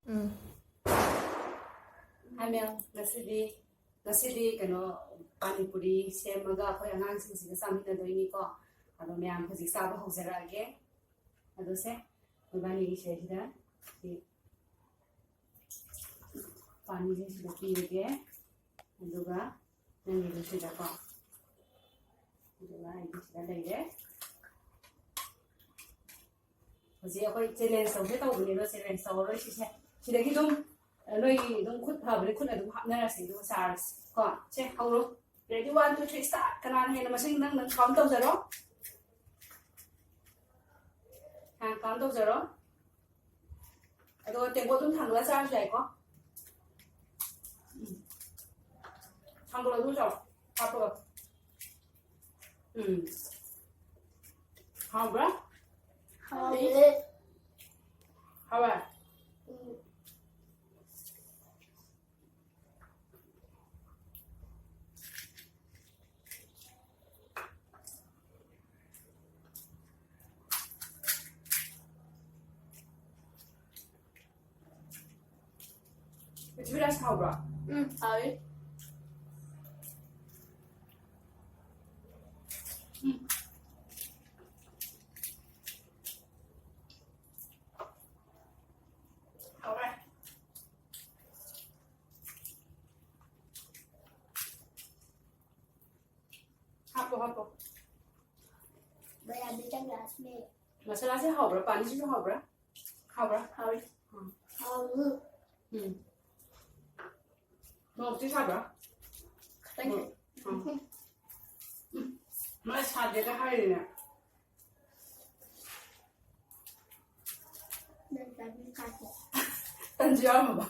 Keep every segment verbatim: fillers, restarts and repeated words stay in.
ꯎꯝ꯫ ꯍꯥꯏ ꯃꯦꯝ, ꯉꯁꯤꯗꯤ, ꯉꯁꯤꯗꯤ ꯀꯩꯅꯣ, ꯄꯥꯅꯤꯄꯨꯔꯤ ꯁꯦꯝꯃꯒ ꯑꯩꯈꯣꯏ ꯑꯉꯥꯡꯁꯤꯡꯁꯤꯒ ꯆꯥꯃꯤꯟꯅꯗꯣꯏꯅꯤꯀꯣ꯫ ꯑꯗꯣ ꯃꯌꯥꯝ ꯍꯧꯖꯤꯛ ꯆꯥꯕ ꯍꯧꯖꯔꯛꯑꯒꯦ꯫ ꯑꯗꯣ ꯁꯦ, ꯃꯣꯏꯕꯥꯅꯤꯒꯤ ꯁꯤꯗꯩꯁꯤꯗ ꯁꯤ ꯄꯥꯅꯤꯁꯦ ꯁꯤꯗ ꯄꯤꯔꯒꯦ꯫ ꯑꯗꯨꯒ ꯅꯪꯒꯤꯗꯨ ꯁꯤꯗꯀꯣ꯫ ꯑꯗꯨꯒ ꯑꯩꯒꯤ ꯁꯤꯗ ꯂꯩꯔꯦ꯫ ꯍꯧꯖꯤꯛ ꯑꯩꯈꯣꯏ ꯆꯦꯂꯦꯟꯖ ꯇꯧꯁꯦ ꯇꯧꯕꯅꯦ, ꯑꯗꯣ ꯆꯦꯂꯦꯟꯖ ꯇꯧꯔꯔꯣꯏ ꯁꯤꯁꯦ꯫ ꯁꯤꯗꯒꯤ ꯑꯗꯨꯝ, ꯑ, ꯅꯣꯏꯒꯤ ꯑꯗꯨꯝ ꯈꯨꯠ ꯐꯕꯅꯤ, ꯈꯨꯠꯅ ꯑꯗꯨꯝ ꯍꯥꯞꯅꯔꯁꯤ, ꯑꯗꯨꯒ ꯆꯥꯔꯁꯤ ꯀꯣ꯫ ꯁꯦ, ꯍꯧꯔꯣ꯫ Ready, one, two, three, start. ꯀꯅꯥꯅ ꯍꯦꯟꯅ ꯃꯁꯤꯡ ꯅꯪ ꯅꯪ count ꯇꯧꯖꯔꯣ꯫ ꯍꯥꯟꯅ count ꯇꯧꯖꯔꯣ꯫ ꯑꯗꯨꯒ ꯇꯦꯡꯀꯣꯠ ꯑꯗꯨꯝ ꯊꯥꯡꯒꯠꯂ ꯆꯥꯔꯁꯨ ꯌꯥꯏꯀꯣ꯫ ꯎꯝ꯫ ꯊꯥꯡꯒꯠꯂꯣ ꯑꯗꯨꯝ ꯆꯥꯎ꯫ ꯍꯥꯞꯄꯒ꯫ ꯎꯝ꯫ ꯍꯥꯎꯕ꯭ꯔꯥ? ꯍꯥꯎꯋꯦ꯫ ꯍꯥꯎꯋꯦ? ꯎꯝ꯫ ꯄ꯭ꯔꯤꯊꯤꯕꯤꯔꯥꯖ ꯍꯥꯎꯕ꯭ꯔꯣ? ꯎꯝ, ꯍꯥꯎꯋꯤ꯫ ꯎꯝ꯫ ꯍꯥꯎꯔꯦ꯫ ꯍꯥꯞꯄꯣ, ꯍꯥꯞꯄꯣ꯫ ꯕꯣꯔꯥ ꯃꯤꯆꯪ ꯂꯥꯛꯑꯁꯤꯅꯦ꯫ ꯃꯁꯥꯂꯥꯁꯦ ꯍꯥꯎꯕ꯭ꯔꯥ? ꯄꯥꯅꯤꯁꯤꯁꯨ ꯍꯥꯎꯕ꯭ꯔꯥ? ꯍꯥꯎꯕ꯭ꯔꯥ? ꯍꯥꯎꯋꯤ꯫ ꯎꯝ꯫ ꯍꯥꯎꯋꯤ꯫ ꯎꯝ꯫ ꯃꯣꯔꯣꯛꯇꯤ ꯁꯥꯕ꯭ꯔꯥ? ꯈꯤꯇꯪ ꯎꯝ꯫ ꯈꯤꯇꯪ꯫ ꯎꯝ꯫ ꯃꯥ ꯁꯥꯗꯦꯒ ꯍꯥꯏꯔꯤꯅꯦ꯫ ꯅꯪ ꯆꯥꯕꯤ ꯀꯥꯁꯦ꯫ ꯇꯟꯁꯨ ꯌꯥꯎꯔꯝꯃꯕ?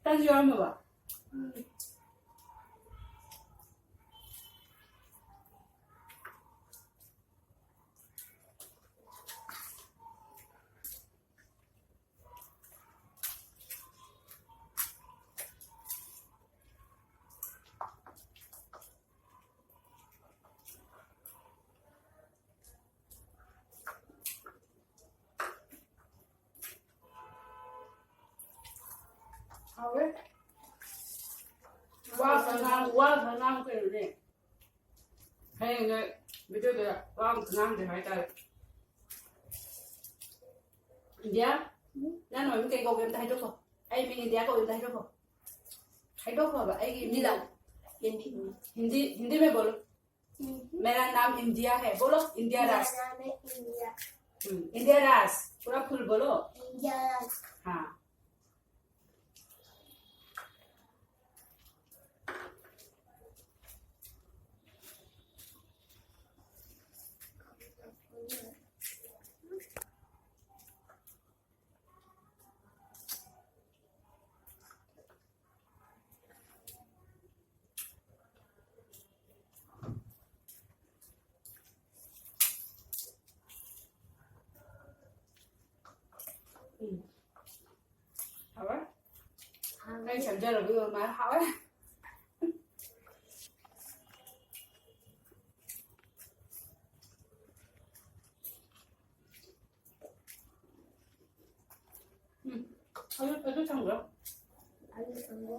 ꯇꯟꯁꯨ ꯌꯥꯎꯔꯝꯃꯕ? ꯎꯝ꯫ ꯋꯥ ꯈꯔ ꯉꯥꯡꯉꯨ ꯀꯩꯅꯣꯅꯦ꯫ ꯍꯌꯦꯡ ꯅꯣꯏ ꯚꯤꯗꯤꯑꯣꯗ ꯋꯥ ꯑꯝꯇ ꯉꯥꯡꯗꯦ ꯍꯥꯏꯇꯥꯔꯦ꯫ ꯏꯟꯗꯤꯌꯥ, ꯅꯪ ꯃꯃꯤꯡ ꯀꯩ ꯀꯧꯒꯦ ꯑꯝꯇ ꯍꯥꯏꯗꯣꯛꯈꯣ꯫ ꯑꯩ ꯃꯤꯡ ꯏꯟꯗꯤꯌꯥ ꯀꯧꯏ ꯑꯝꯇ ꯍꯥꯏꯗꯣꯛꯈꯣ꯫ ꯍꯥꯏꯗꯣꯛꯈꯣꯕ ꯑꯩꯒꯤ ꯃꯤꯡ꯫ ꯍꯤꯟꯗꯤ, ꯍꯤꯟꯗꯤ, ꯍꯤꯟꯗꯤ ꯃꯦ ꯕꯣꯂꯣ꯫ मेरा नाम इंडिया है। बोलो, इंडिया राज। मेरा नाम है इंडिया। हम्म, इंडिया राज। पूरा फुल बोलो। इंडिया राज। हाँ। ꯎꯝ꯫ ꯍꯥꯎꯔꯦ? ꯍꯥꯎꯔꯦ꯫ ꯑꯩ ꯁꯦꯝꯖꯔꯕ ꯏꯕꯦꯝꯃ, ꯍꯥꯎꯔꯦ꯫ ꯎꯝ, ꯑꯗꯨ, ꯑꯗꯨ ꯊꯝꯈ꯭ꯔꯣ꯫ ꯑꯗꯨ ꯊꯝꯈ꯭ꯔꯣ꯫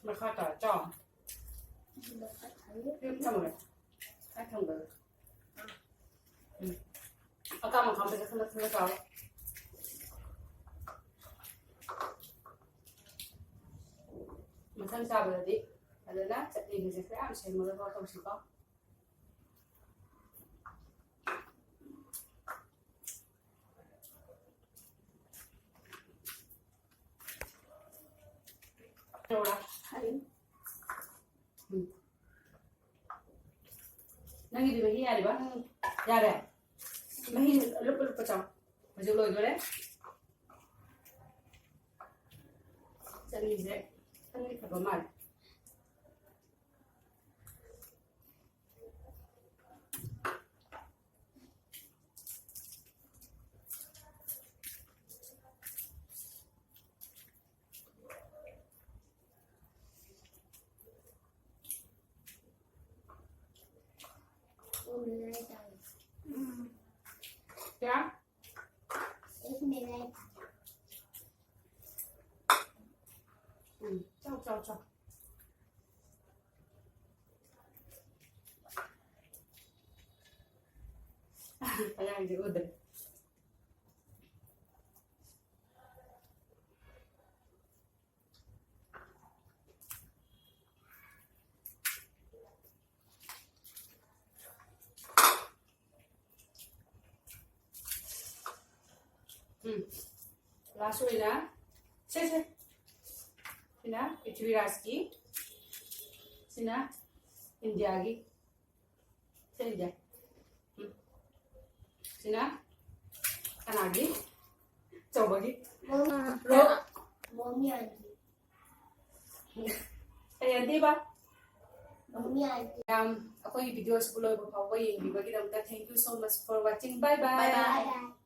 ꯃꯈꯥ ꯇꯥ ꯆꯥꯎ꯫ ꯃꯈꯥ ꯇꯥ꯫ ꯎꯝ, ꯊꯝꯈ꯭ꯔꯦ꯫ ꯑꯩ ꯊꯝꯈ꯭ꯔꯦ꯫ ꯎꯝ꯫ ꯑꯀꯥ ꯃꯈꯥ ꯃꯊꯛ ꯈꯔ ꯈꯔ ꯆꯥꯎ꯫ ꯃꯊꯪ ꯆꯥꯕꯗꯗꯤ ꯐꯖꯅ ꯆꯠꯅꯤꯒꯤꯁꯦ ꯈꯔ ꯌꯥꯝ ꯁꯦꯝꯃꯒ ꯇꯧꯁꯤꯀꯣ꯫ ꯎꯝ꯫ ꯅꯪꯒꯤꯗꯤ ꯃꯍꯤ ꯌꯥꯔꯤꯕ? ꯎꯝ꯫ ꯌꯥꯔꯦ? ꯃꯍꯤ ꯂꯨꯞꯄ ꯂꯨꯞꯄ ꯆꯥꯎ꯫ ꯍꯧꯖꯤꯛ ꯂꯣꯏꯗꯣꯔꯦ꯫ ꯆꯠꯅꯤꯁꯦ ꯈꯤꯇꯪꯗꯤ ꯐꯕ ꯃꯥꯜꯂꯦ꯫ क्या? एक मिनट। हम्म, जाओ, जाओ, जाओ। ꯎꯝ꯫ ꯂꯥꯁ ꯑꯣꯏꯅ ꯁꯦ ꯁꯦ ꯁꯤꯅ ꯄ꯭ꯔꯤꯊꯤꯕꯤꯔꯥꯖꯀꯤ, ꯁꯤꯅ ꯏꯟꯗꯤꯌꯥꯒꯤ, ꯁꯤ ꯏꯟꯗꯤꯌꯥ꯫ ꯎꯝ꯫ ꯁꯤꯅ ꯀꯅꯥꯒꯤ? ꯑꯆꯧꯕꯒꯤ꯫ ꯔꯣ- ꯃꯣꯃꯤꯌꯥꯒꯤ꯫ ꯀꯩ ꯍꯥꯏꯗꯦꯕ? ꯃꯣꯃꯤꯌꯥꯒꯤ꯫ ꯌꯥꯝ ꯑꯩꯈꯣꯏꯒꯤ ꯚꯤꯗꯤꯑꯣꯁꯤꯕꯨ ꯂꯣꯏꯕ ꯐꯥꯎꯕ ꯌꯦꯡꯕꯤꯕꯒꯤꯗꯃꯛꯇ thank you so much for watching. Bye bye. Bye bye.